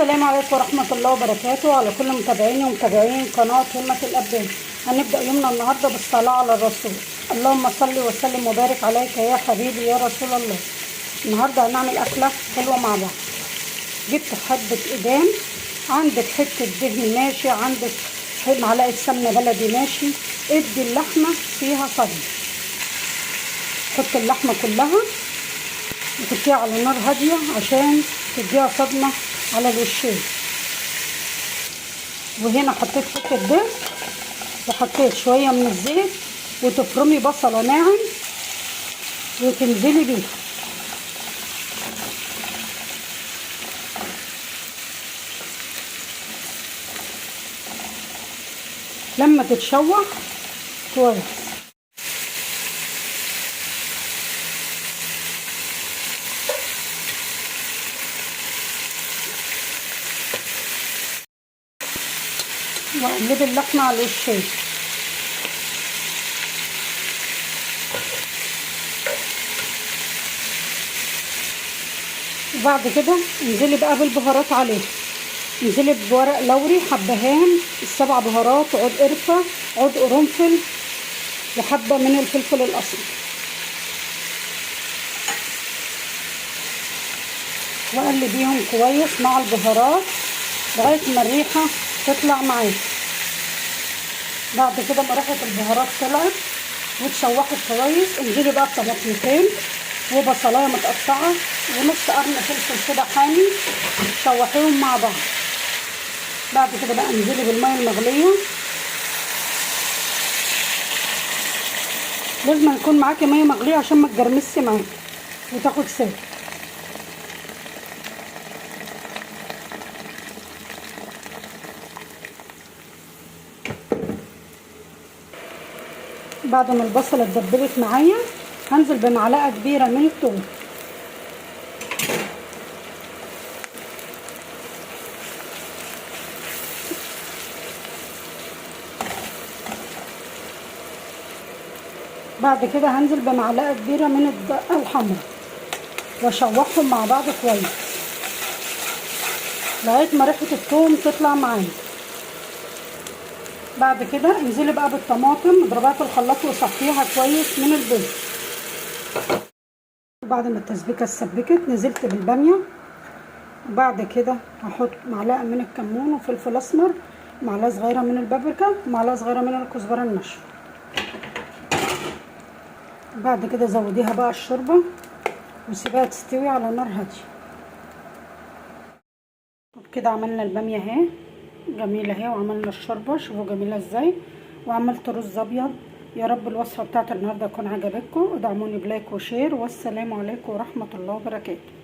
السلام عليكم ورحمة الله وبركاته على كل متابعيني ومتابعين قناة همة الأبدان. هنبدأ يومنا النهاردة بالصلاة على الرسول. اللهم صل وسلم وبارك عليك يا حبيبي يا رسول الله. النهاردة هنعمل أكلة حلوة مع بعض. جبت حبة إدام، عندك حتة دهن ماشي، عندك معلقة سمنة بلدي ماشي. ادي اللحمة فيها صدمة، حط اللحمة كلها وحطيها على نار هادية عشان تديها صدمة على الوشين. وهنا حطيت حتة دهن وحطيت شوية من الزيت، وتفرمي بصلة ناعم وتنزلي بيها. لما تتشوح كويس. وقلبي اللحمة على الوشين. وبعد كده انزلي بقى بالبهارات عليها. انزلي بورق لوري، حبهان، السبع بهارات، عود قرفة، عود قرنفل، وحبة من الفلفل الاسمر. وقلبيهم كويس مع البهارات لغاية ما الريحة تطلع معاكي. بعد كده ما ريحة البهارات طلعت واتشوحت كويس، انزلي بقى بطماطمتين وبصلايه متقطعه ونص قرن فلفل كده حامي، شوحيهم مع بعض. بعد كده بقى انزلي بالمية المغليه. لازم يكون معاكي مية مغليه عشان ما تجرمسش معاكي وتاخد سوا. بعد ما البصله اتدبلت معايا هنزل بمعلقه كبيرة من الثوم. بعد كده هنزل بمعلقه كبيرة من الدقة الحمراء واشوحهم مع بعض كويس لغاية ما ريحه الثوم تطلع معايا. بعد كده انزلي بقى بالطماطم، اضربيها في الخلاط وصفيها كويس من البيض. بعد ما التسبيكه اتسبكت نزلت بالباميه. وبعد كده هحط معلقه من الكمون وفلفل اسمر، معلقه صغيرة من البابريكا، ومعلقة صغيرة من الكزبره الناشفه. بعد كده زوديها بقى الشوربة وسيبها تستوي على نار هادية. وبكده عملنا الباميه اهي جميلة اهي، وعملنا الشوربة شوفوا جميلة ازاي، وعملت رز ابيض. يا رب الوصفة بتاعت النهارده تكون عجبتكم. ادعموني ب like و share، والسلام عليكم ورحمة الله وبركاته.